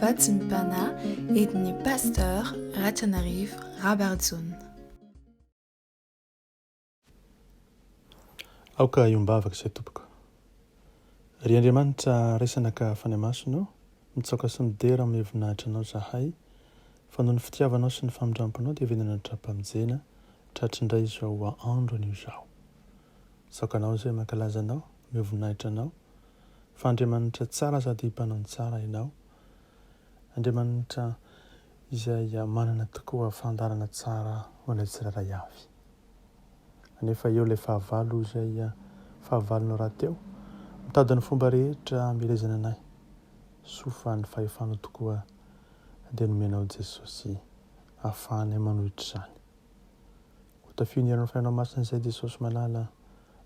Vatsim-panahy entin'ny Pasteur Ratrianarivo Rabarijaona. Aoka hiombavaka izay tompoko. Ry Andriamanitra Ray sy Anaka Fanahy Masina ô, mitsaoka sy midera amin'ny voninahitra Anao izahay, fa noho ny fitiavanao sy ny famindramponao dia venana tra-pamonjena tratry indray izao andro anio izao. Misaoka Anao izay mankalaza Anao, omeo voninahitra Anao, fa Andriamanitra tsara sady mpanao ny tsara Ianao, Andriamanitra izay manana tokoa fandaharana tsara ho anay tsirairay avy. Anefa eo ilay fahavalo izay fahavalonao rahateo, mitady ny fomba rehetra hamelezana anay. Soa fa ny fahefanao tokoa dia nomenao Jesosy ahafahanay manohitra izany. Ho tafihin'ny herin'ny Fanahinao Masina izay Jesosy malala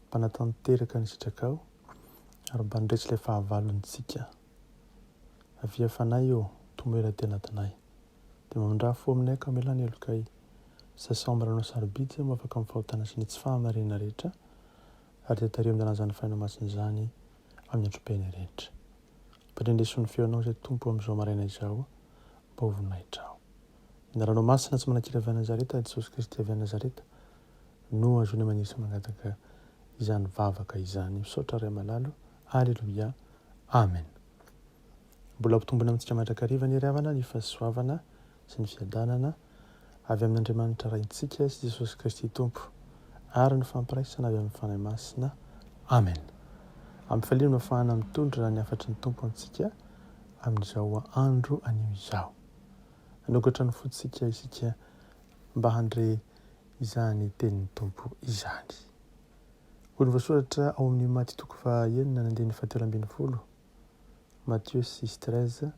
mpanatanteraka ny sitrakao ary mba handresy ilay fahavalontsika. Avia Fanahy ô, tomoera aty anatinay. Dia mamindrà fo aminay ka mamelà ny helokay. Sasao amin'ny ranao sarobidy izay maha-afaka amin'ny fahotana sy ny tsy fahamarinana rehetra, ary dia tariho amin'ny lalàn'izany Fanahinao Masina izany amin'ny androm-piainay rehetra. Ampandreneso ny feonao izay Tompo amin'izao maraina izao mba ho voninahitrao. Ny anaranao masina tsy manan-kira avy any Nazareta, Jesosy Kristy avy any Nazareta, no ahazoanay maniry sy mangataka izany vavaka izany. Misaotra Ray malalo. Aleloia. Amen. Mbola hampitombina amintsika mandrakariva anie ry havana ny fahasoavana sy ny fiadanana avy amin'Andriamanitra Raintsika sy Jesosy Kristy Tompo ary ny fampiraisana avy amin'ny Fanahy Masina. Amen. Ampifaliana no afahana mitondra ny hafatry ny Tompo antsika amin'izao andro anio izao. Hanokatra ny fontsika isika mba handre izany tenin'ny Tompo izany. Hoy ny voasoratra ao amin'ny Maty toko faha-enina ny andininy fahatelo ambin'ny folo, Matthieu 6:13,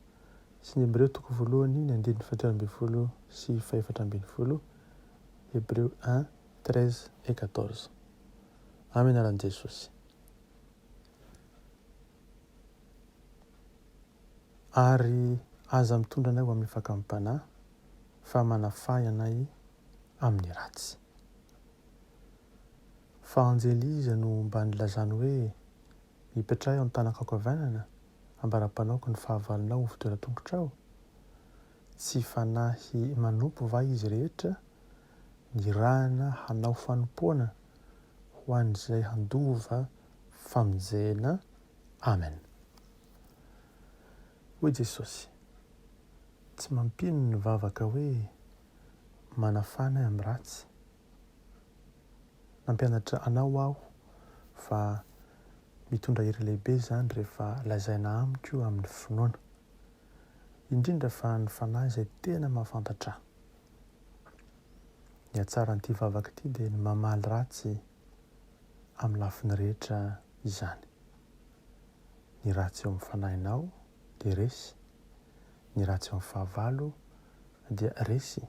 sy ny Hebreo toko voalohany ny andininy fahatelo ambin'ny folo sy fahefatra ambin'ny folo, Hebreo 1:13 et 14. Amin'ny anaran'i Jesosy. Ary aza mitondra anay ho amin'ny fakam-panahy, fa manafahy anay amin'ny ratsy. Fa anjely iza no mba nilazany hoe, Mipetraha eo an-tanako ankavanana, ambara-panaoko ny fahavalonao ho fitoeran-tongotrao? Tsy fanahy manompo va izy rehetra, nirahina hanao fanompoana ho an'izay handova famonjena? Amen. Hoy Jesosy, Tsy mampino ny vavaka hoe manafana ahy amin'ny ratsy. Nampianatra anao aho fa mitondra hery lehibe izany rehefa lazaina amiko amin'ny finoana. Indrindra fa ny fanahy izay tena mahafantatra ahy. Ny hatsaran'ity vavaka ity dia ny mamaly ratsy amin'ny lafiny rehetra izany. Ny ratsy eo amin'ny fanahinao dia resy, ny ratsy eo amin'ny fahavalo dia resy,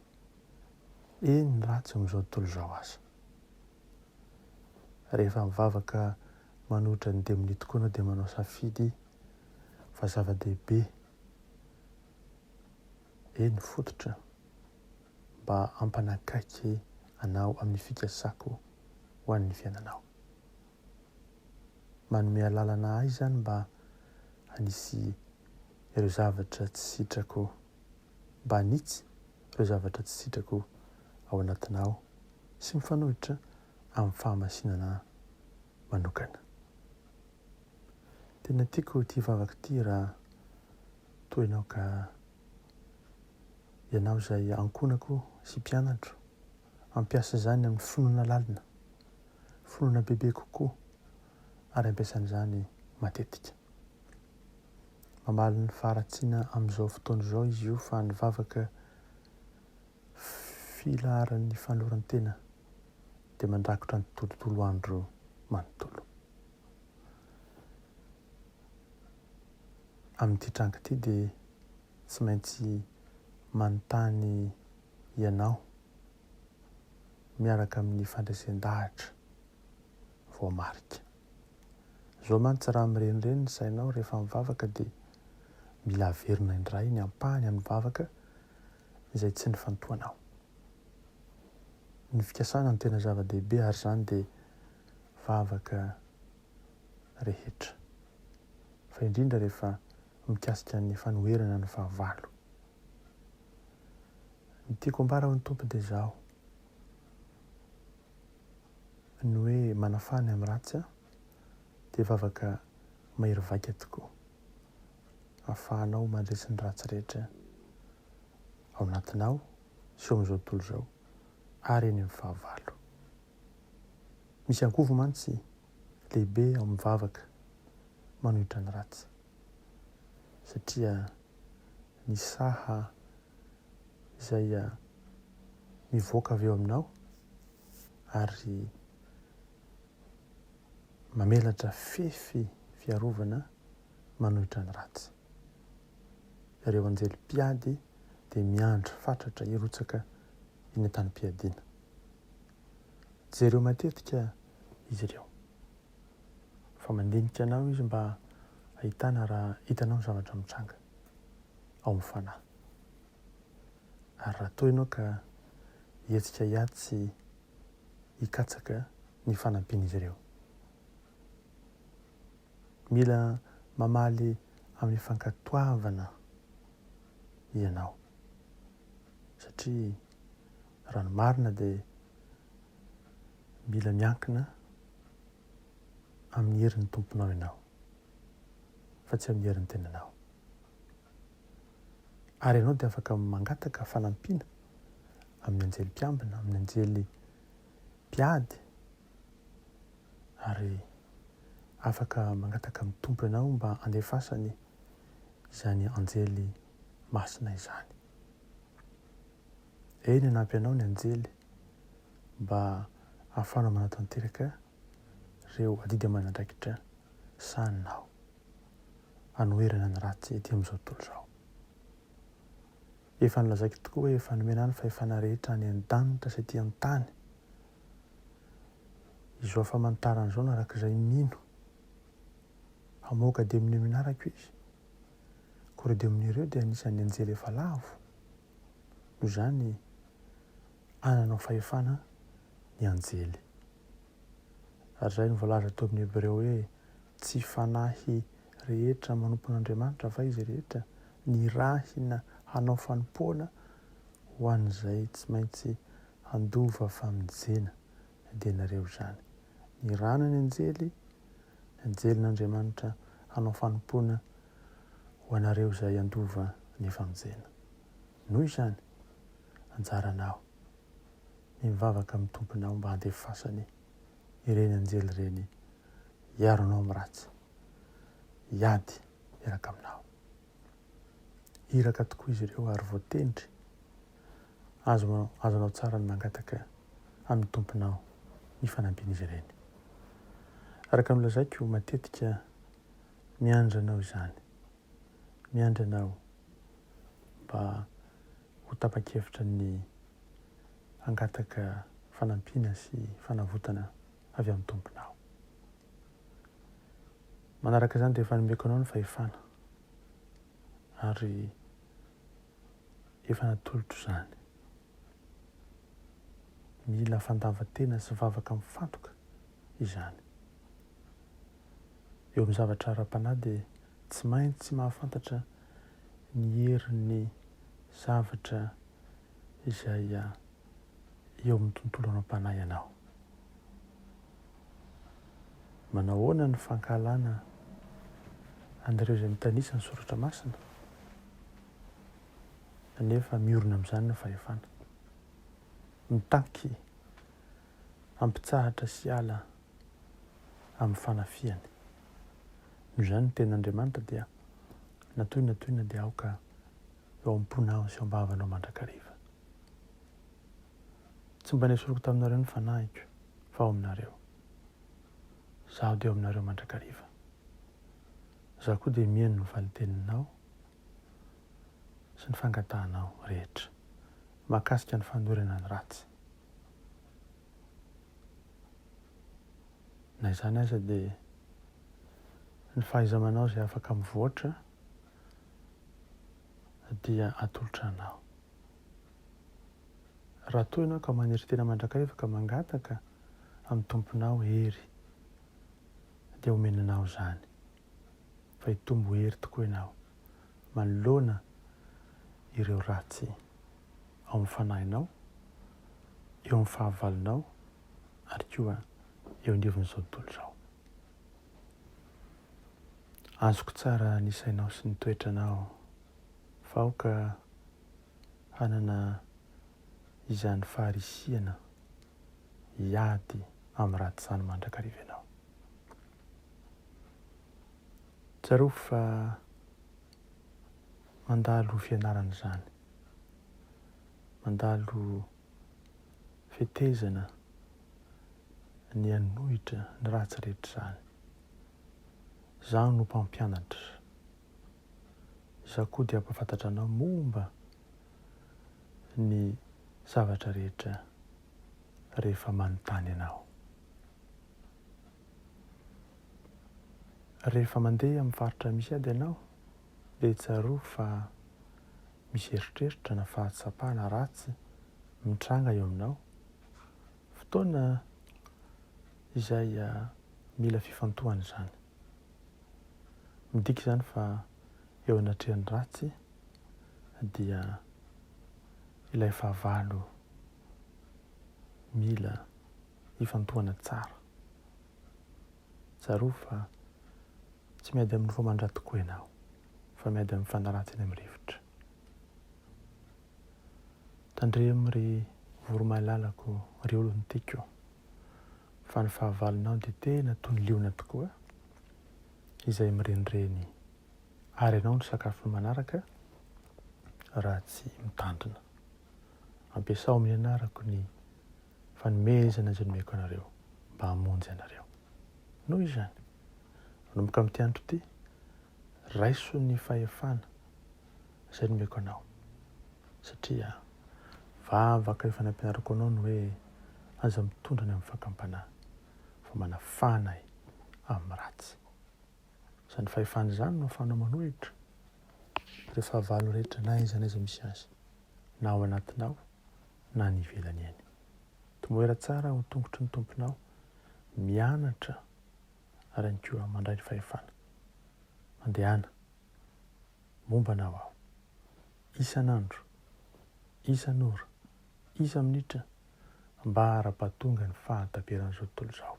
eny ny ratsy eo amin'izao tontolo izao aza. Rehefa mivavaka manohitra ny demonia tokoa ianao dia manao safidy fa zava-dehibe, eny fototra mba hampanakaiky anao amin'ny fikasako ho an'ny fiainanao. Manome alalana ahy izany mba hanisy ireo zavatra tsy sitrako, mba hanitsy ireo zavatra tsy sitrako ao anatinao sy mifanohitra amin'ny fahamasinana manokana. Tena tiako ity vavaka ity raha toa ianao ka ianao izay ankohonako sy mpianatro hampiasa izany amin'ny finoana lalina, finoana bebe kokoa ary hampiasana izany matetika. Mamaly ny faharatsiana amin'izao fotoana izao izy io fa ny vavaka filaharan'ny fanoloran-tena dia mandrakotra ny tontolo andro manontolo. Amin'ity tranga ity dia tsy maintsy manontany ianao miaraka amin'ny fandresen-dahatra voamarika. Izao mantsy raha mirenireny ny sainao rehefa mivavaka dia mila averina indray ny ampahany amin'ny vavaka izay tsy nifantohanao. Ny fikasana no tena zava-dehibe ary izany dia vavaka rehetra. Fa indrindra rehefa. mikasika ny fanoherana ny fahavalo. Ny tiako ambara ho ny Tompo dia izao, ny hoe manafaha ny amin'ny ratsy dia vavaka mahery vaika tokoa, ahafahanao mandresy ny ratsy rehetra ao anatinao sy eo amin'izao tontolo izao ary eny amin'ny fahavalo. Misy angovo mantsy lehibe ao amin'ny vavaka manohitra ny ratsy, satria ny saha izay mivoaka avy eo aminao ary mamelatra fefy fiarovana manohitra ny ratsy. Ireo anjely mpiady dia miandry fatratra hirotsaka eny an-tanim-piadiana. Jereo matetika izy ireo. Fa mandinika anao izy mba hahitana raha hitanao ny zavatra mitranga ao amin'ny fanahy. Ary raha toa ianao ka hihetsika hiady sy hikatsaka ny fanampian'izy ireo. Mila mamaly amin'ny fankatoavana ianao. Satria raha ny marina dia mila miankina amin'ny herin'ny Tomponao ianao, fa tsy amin'ny herin'ny tenanao. Ary ianao dia afaka mangataka fanampiana amin'ny anjely mpiambina, amin'ny anjely mpiady, ary afaka mangataka amin'ny Tompo ianao mba handefasany izany anjely masina izany. Eny, hanampy anao ny anjely mba hahafahanao manatanteraka ireo adidy aman'andraikitra sahaninao hanoherana ny ratsy ety amin'izao tontolo izao. Efa nolazaiko tokoa hoe efa nomena ahy ny fahefana rehetra any an-danitra sy ety an-tany. Izao famantarana izao no araka izay mino. Hamoaka demonia minarako izy. Koa ireo demonia ireo dia anisan'ny anjely efa lavo. Noho izany, hananao fahefana ny anjely. Ary izay no voalaza tao amin'ny Hebreo hoe, Tsy fanahy rehetra manompo an'Andriamanitra va izy rehetra nirahina hanao fanompoana ho an'izay tsy maintsy handova famonjena, dia nareo izany. Nirahina ny anjely, ny anjelin'Andriamanitra hanao fanompoana ho anareo izay handova ny famonjena. Noho izany, anjaranao ny mivavaka amin'ny Tomponao mba handefasany ireny anjely ireny hiaro anao amin'ny ratsy, hiady miaraka aminao. Iraka tokoa izy ireo ary voatendry. Azo azonao tsara ny mangataka amin'ny Tomponao ny fanampian'izy ireny. Araka ny nolazaiko matetika, miandry anao izany. Miandry anao mba ho tapa-kevitra ny hangataka fanampiana sy fanavotana avy amin'ny Tomponao. Manaraka izany dia efa nomeko anao ny fahefana ary efa natolotro izany. Mila fandavan-tena sy vavaka mifantoka izany. Eo amin'ny zavatra ara-panahy dia tsy maintsy mahafantatra ny herin'ny zavatra izay eo amin'ny tontolo ara-panahy ianao. Manao ahoana ny fankahalana an'ireo izay mitanisa ny soratra masina? Nefa miorina amin'izany ny fahefana. Mitaky hampitsahatra sy hiala amin'ny fanafihany. Noho izany ny tenin'Andriamanitra dia na toy na toy na dia aoka eo am-ponao sy eo am-bavanao mandrakariva. Tsy mba nesoriko taminareo ny fanahiko, fa ao aminareo. Izaho dia eo aminareo mandrakariva. Izaho koa dia mihaino ny valin-teninao sy ny fangatahanao rehetra mahakasika ny fanoherana ny ratsy. Na izany aza dia ny fahaiza-manao izay afaka mivoatra dia atolotra anao. Raha toa ianao ka manery tena mandrakariva ka mangataka amin'ny Tomponao hery dia omena anao izany fa hitombo hery tokoa ianao. manoloana ireo ratsy ao amin'ny fanahinao, eo amin'ny fahavalonao ary koa eo anivon'izao tontolo izao. Azoko tsara ny sainao sy ny toetranao fa aoka hanana izany faharisihana hiady amin'ny ratsy izany mandrakariva ianao. Tsarovy fa mandalo fianarana izany, mandalo fetezana ny hanohitra ny ratsy rehetra izany. Izaho no mpampianatra. Izaho koa dia hampahafantatra anao momba ny zavatra rehetra rehefa manontany ianao. Rehefa mandeha amin'ny faritra misy ady ianao dia tsarovy fa misy eritreritra na fahatsapana ratsy mitranga eo aminao, fotoana izay mila fifantohana izany. Midika izany fa eo anatrehan'ny ratsy dia ilay fahavalo mila ifantohana tsara. Tsarovy fa tsy miady amin'ny nofo aman-dra tokoa ianao, fa miady amin'ny fanahy ratsy eny amin'ny rivotra. Tandremo ry voromahalalako, ry olon-tiako, fa ny fahavalonao dia tena toy ny liona tokoa, izay mirenireny, ary ianao no sakafony manaraka raha tsy mitandrina. Ampiasao amin'ny anarako ny fanomezana izay nomeko anareo mba hamonjy anareo. Noho izany, manomboka amin'ity andro ity, raiso ny fahefana izay nomeko anao, satria vavaka efa nampianariko anao ny hoe aza mitondra ny amin'ny fakam-panahy, fa manafana ahy amin'ny ratsy. Izany fahefana izany no ahafahanao manohitra ireo fahavalo rehetra na aiza na aiza misy azy, na ao anatinao na any ivelany eny. Tomoera tsara ho tongotry ny Tomponao, mianatra ary ihany koa mandray ny fahefana. Mandehana, momba anao aho. Isan'andro, isan'ora, isa-minitra, mba hara-pahatonga ny fahataperan'izao tontolo izao.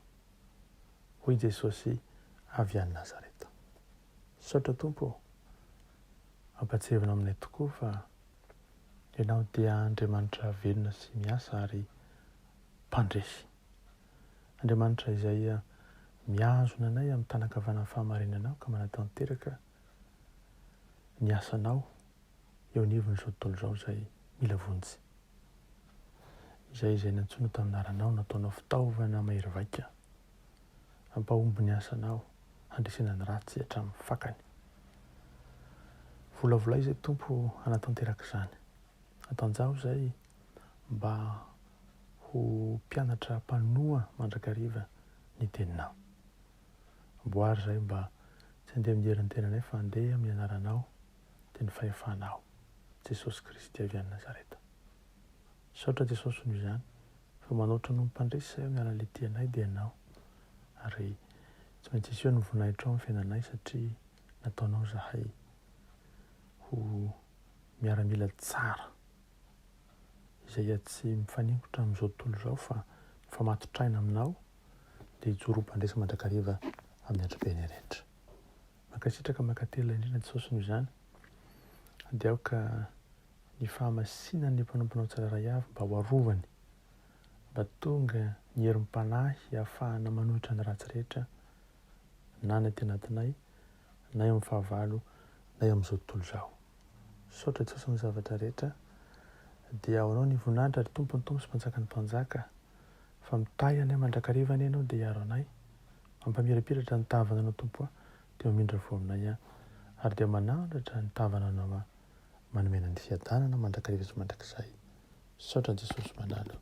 Hoy Jesosy avy any Nazareta. Misaotra Tompo ô! Ampatsiahivina aminay tokoa fa Ianao dia Andriamanitra velona sy miasa ary Mpandresy. Andriamanitra izay mihazona anay amin'ny tanan-kavanan'ny fahamarinanao ka manatanteraka ny asanao eo anivon'izao tontolo izao izay mila vonjy. Izay izay nantsoina tamin'ny anaranao nataonao fitaovana mahery vaika hampahomby ny asanao handresena ny ratsy hatramin'ny fakany. Volavolay izay Tompo hanatanteraka izany. Atanjaho izay mba ho mpianatra mpanoa mandrakariva ny teninao. Amboary izahay mba tsy handeha amin'ny herin'ny tenanay fa handeha amin'ny anaranao dia ny fahefanao, Jesosy Kristy avy any Nazareta. Misaotra Jesosy noho izany fa manoatra noho ny mpandresy izahay amin'ny alalan'ilay tianay dia Ianao ary tsy maintsy hiseho ny voninahitrao amin'ny fiainanay satria nataonao izahay ho miaramila tsara izay tsy mifaningotra amin'izao tontolo izao fa mifamatotra aina aminao dia hijoro ho mpandresy mandrakariva amin'ny androbeny rehetra. Mankasitraka mankatelina indrindra Jesosy noho izany dia aoka ny fahamasinan'ny mpanomponao tsirairay avy mba ho arovany mba tonga ny herim-panahy ahafahana manohitra ny ratsy rehetra na ny aty anatinay na eo amin'ny fahavalo na eo amin'izao tontolo izao. Misaotra Jesosy amin'ny zavatra rehetra dia ho anao ny voninahitra ry Tompon'ny Tompo sy Mpanjakan'ny Mpanjaka fa mitahy anay mandrakariva anie ianao dia hiaro anay Mampamirapiratra ny tavananao Tompo a, dia mamindra fo aminay a, ary dia manandratra ny tavananao a, manomena ny fiadanana mandrakariva sy mandrakizay. Misaotra Jesosy malala.